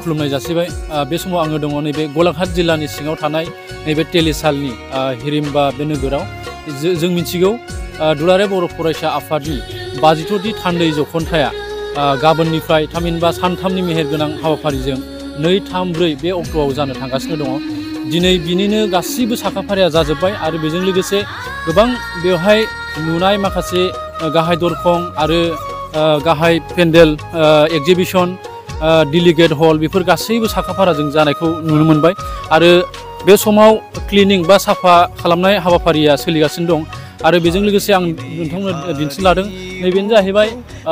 खुलुमनाय जासिबाय बे समाव आङो दङ नैबे गलाघाट जिल्लानि सिङाव थानाय नैबे टेलिसालनि हिरिम्बा बे नोगोराव जों मिथिगौ दुलाराय बर' फरायसा आफादनि 52थि थान्दै जख'न्थाया गाबोननिफ्राय थामहिनबा सानथामनि मेहेरगोनां हाबाफारिजों 2, 3, 4 बे अक्ट'आव जानो थांगासिनो दङ। दिनै बिनिनो गासिबो साखाफाराया जाजोब्बाय आरो बेजों लोगोसे गोबां बेवहाय नुनाय माखासे गाहाय दरखं आरो गाहाय पेन्डेल एक्जिबिशन डेलिगेट हल बेफोर गासैबो साखाफाराजों जानायखौ नुनो मोनबाय आरो बे समाव क्लिनिं बा साफा खालामनाय हाबाफारिया सोलिगासिनो दं आरो बेजों लोगोसे आं नोंथांनो दिन्थिनो लादों नैबेनो जाहैबाय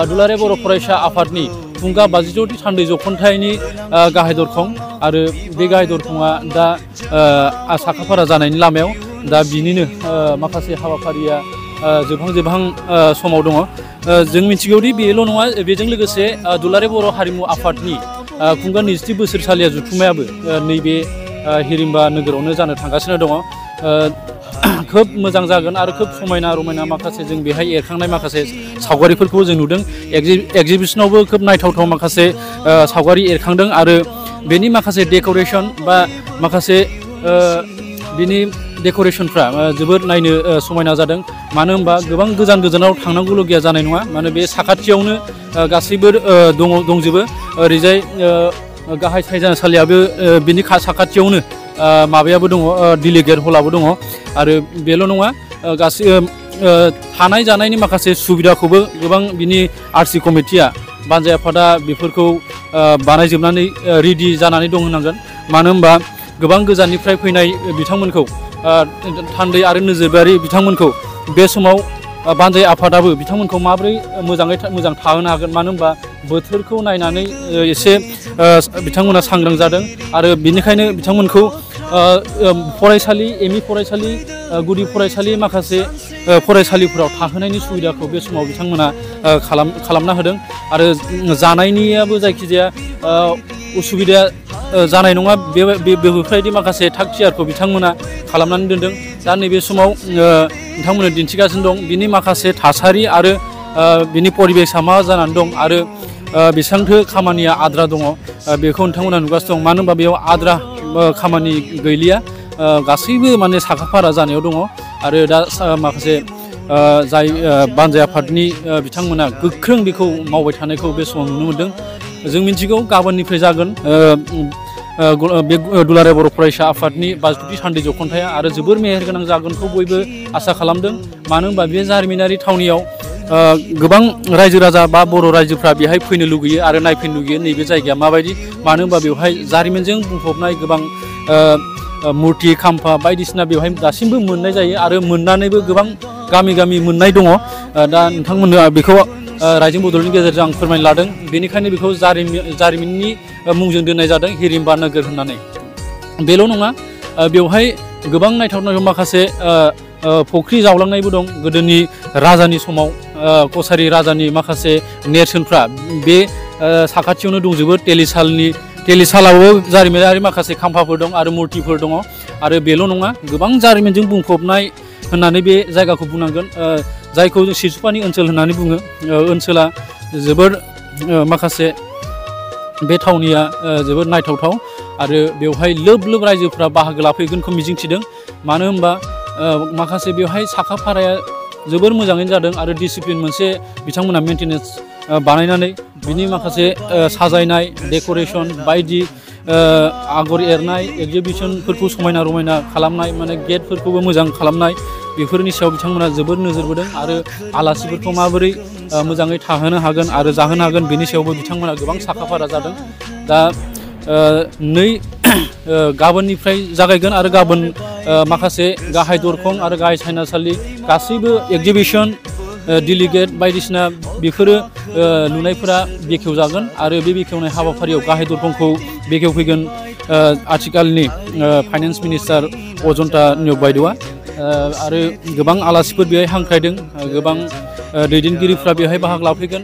दुलाराय बर' फरायसा आफादनि फुंगा 52थि थान्दै जख'न्थायनि गाहाय दरखं आरो बे गाहाय दरखङा दा साखाफारा जानायनि लामायाव दा बिनिनो माखासे हाबाफारिया जोबहां समाव दङ। जों मिथिगौदि बेल' नङा बेजों लोगोसे दुलाराय बर' हारिमु आफादनि खुंगा 20थि बोसोरसालिया जथुम्मायाबो नैबे हिरिम्बा नोगोरावनो जानो थांगासिनो दङ। खोब मोजां जागोन आरो खोब समायना रमायना माखासे जों बेहाय एरखांनाय माखासे सावगारिफोरखौ जों नुदों। एक्जिबिशनावबो खोब नायथावथाव माखासे सावगारि एरखांदों आरो बेनि माखासे डेक'रेसन बा माखासे बिनि डेक'रेसनफ्रा जोबोद नायनो समायना जादों। मानो होनबा गोबां गोजानाव थांनांगौल' गैया जानाय नङा मानो बे साखाथियावनो गासैबो दंजोबो। ओरैजाय गाहाय सायजासालियाबो बिनि साखाथियावनो माबायाबो दङ डेलिगेट हलाबो दङ आरो बेल' नङा गासै थानाय जानायनि माखासे सुबिदाखौबो गोबां बिनि आरसि कमिटिया बानजाय आफादा बेफोरखौ बानायजोबनानै रेडि जानानै दं होनांगोन। मानो होनबा गोबां गोजाननिफ्राय फैनाय बिथांमोनखौ थान्दै आरो नोजोरारि बिथांमोनखौ बे समाव बानजाय आफादाबो बिथांमोनखौ माबोरै मोजां थाहोनो हागोन। मानो होनबा बोथोरखौ नायनानै एसे बिथांमोना सांग्रां जादों आरो बेनिखायनो बिथांमोनखौ फरायसालि एमइ फरायसालि गुदि फरायसालि माखासे फरायसालिफोराव थाहोनायनि सुबिदाखौ बे समाव बिथांमोना खालामना होदों आरो जानायनियाबो जायखिजाया उसुबिदा जानाय नङा बेफोरबायदि माखासे थाग थियारखौ बिथांमोना खालामनानै दोनदों। दा नैबे समाव नोंथांमोननो दिन्थिगासिनो दं बिनि माखासे थासारि आरो बिनि परिबेसा मा जानानै दं आरो बेसेबांथो खामानिया आद्रा दङ बेखौ नोंथांमोना नुगासिनो दं। मानो होनबा बेयाव आद्रा खामानि गैलिया गासैबो माने साखाफारा जानायाव दङ आरो दा माखासे जाय बानजाय आफादनि बिथांमोना गोख्रों बेखौ मावबाय थानायखौ बे समाव नुनो मोनदों। जों मिथिगौ गाबोननिफ्राय जागोन बे दुलाराय बर' फरायसा आफादनि 52थि थान्दै जख'न्थाया आरो जोबोर मेहेरगोनां जागोनखौ बयबो आसा खालामदों। मानो होनबा बे जारिमिनारि थावनियाव गोबां रायजो राजा बा बर' रायजोफ्रा बेहाय फैनो लुगैयो आरो नायफैनो लुगैयो नैबे जायगाया माबायदि। मानो होनबा बेवहाय जारिमिनजों बुंफबनाय गोबां मुर्ति खाम्फा बायदिसिना बेवहाय दासिमबो मोननाय जायो आरो मोननानैबो गोबां गामि मोननाय दङ। दा नोंथांमोननो बेखौ रायजो बड'लेण्डनि गेजेरजों आं फोरमायनो लादों। बेनिखायनो बेखौ जारिमिननि मुंजों दोननाय जादों हिरिम्बा नोगोर होननानै। बेल' नङा बेवहाय गोबां नायथाव माखासे फुख्रि जावलांनायबो दं। गोदोनि राजानि समाव कसारि राजानि माखासे नेरसोनफ्रा बे साखाथियावनो दंजोबो। टेलिसालावबो जारिमिनारि माखासे खाम्फाफोर दं आरो मुर्तिफोर दङ आरो बेल' नङा गोबां जारिमिनजों बुंफबनाय होननानै बे जायगाखौ बुंनांगोन। जायखौ जों सिसुपानि ओनसोल होननानै बुङो। ओनसोला जोबोर माखासे बे थावनिया जोबोर नायथावथाव आरो बेवहाय लोब रायजोफ्रा बाहागो लाफैगोनखौ मिजिंथिदों। मानो होनबा माखासे बेवहाय साखाफाराया जोबोर मोजाङैनो जादों आरो डिसिप्लिन मोनसे बिथांमोना मेनटेनेन्स बानायनानै बिनि माखासे साजायनाय डेक'रेसन बायदि आगर एरनाय एक्जिबिशनफोरखौ समायना रमायना खालामनाय माने गेटफोरखौबो मोजां खालामनाय बेफोरनि सायाव बिथांमोना जोबोर नोजोर बोदों आरो आलासिफोरखौ माबोरै मोजाङै थाहोनो हागोन आरो जाहोनो हागोन बेनि सायावबो बिथांमोना गोबां साखाफारा जादों। दा गाबोननिफ्राय जागायगोन आरो गाबोन माखासे गाहाय दरखं आरो गाहाय सायनासालि गासैबो एक्जिबिशन डेलिगेट बायदिसिना बेफोरो नुनायफोरा बेखेवजागोन आरो बे बेखेवनाय हाबाफारियाव गाहाय दरखंखौ बेखेवफैगोन आथिखालनि फाइनान्स मिनिस्टार अजन्ता नियग बायद'आ आरो गोबां आलासिफोर बेहाय हांख्रायदों। गोबां दैदेनगिरिफ्रा बेहाय बाहागो लाफैगोन।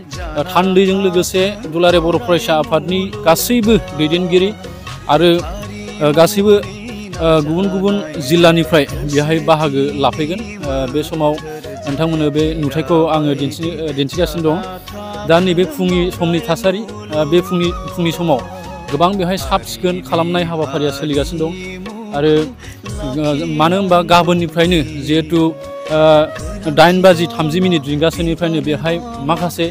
थान्दैजों लोगोसे दुलाराय बर' फरायसा आफादनि गासैबो दैदेनगिरि आरो गासैबो गुबुन जिल्लानिफ्राय बेहाय बाहागो लाफैगोन। बे समाव नोंथांमोननो बे नुथायखौ आङो दिन्थिगासिनो दं। दा नैबे फुंनि समनि थासारि बे फुंनि समाव गोबां बेवहाय साब सिखोन खालामनाय हाबाफारिया सोलिगासिनो दं आरो मानो होनबा गाबोननिफ्रायनो जिहेतु 8:30 रिंगासोनिफ्रायनो बेवहाय माखासे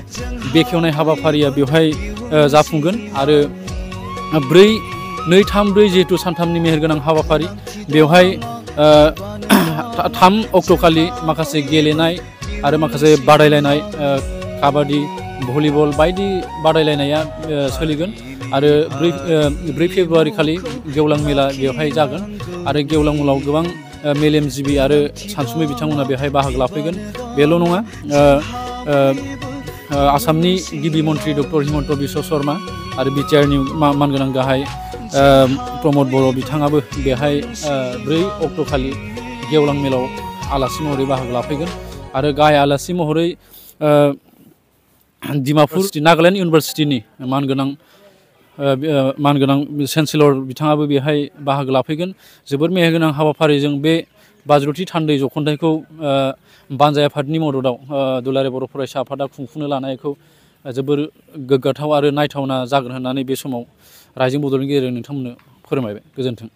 बेखेवनाय हाबाफारिया बेवहाय जाफुंगोन आरो 2-3-4 जिहेतु सानथामनि मेहेरगोनां हाबाफारि बेवहाय 3 अक्ट'खालि माखासे गेलेनाय आरो माखासे बादायलायनाय काबादि भलिबल बायदि बादायलायनाया सोलिगोन आरो 4 फेब्रुवारि खालि गेवलां मेला बेवहाय जागोन आरो गेवलां मेलाव गोबां मेलेमजिबि आरो सानसुमै बिथांमोना बेवहाय बाहागो लाफैगोन। बेल' नङा आसामनि गिबि मन्थ्रि डक्टर हिमन्त बिश्व शर्मा आरो बिटिआरनि मानगोनां गाहाय प्रमद बर' बिथाङाबो बेहाय 4 अक्ट'खालि गेवलां मेलाव आलासि महरै बाहागो लाफैगोन आरो गाहाय आलासि महरै डिमापुर नागालेण्ड इउनिभारसिटिनि मानगोनां चेन्सेलर बिथाङाबो बेहाय बाहागो लाफैगोन। जोबोर मेहेरगोनां हाबाफारिजों बे 62थि थान्दै जख'न्थाइखौ बानजाय आफादनि मददाव दुलाराय बर' फरायसा आफादा खुंफुंनो लानायखौ जोबोर गोग्गाथाव आरो नायथावना जागोन होननानै बे समाव रायजो बड'लेण्डनि गेजेरजों नोंथांमोननो फोरमायबाय। गोजोन्थों।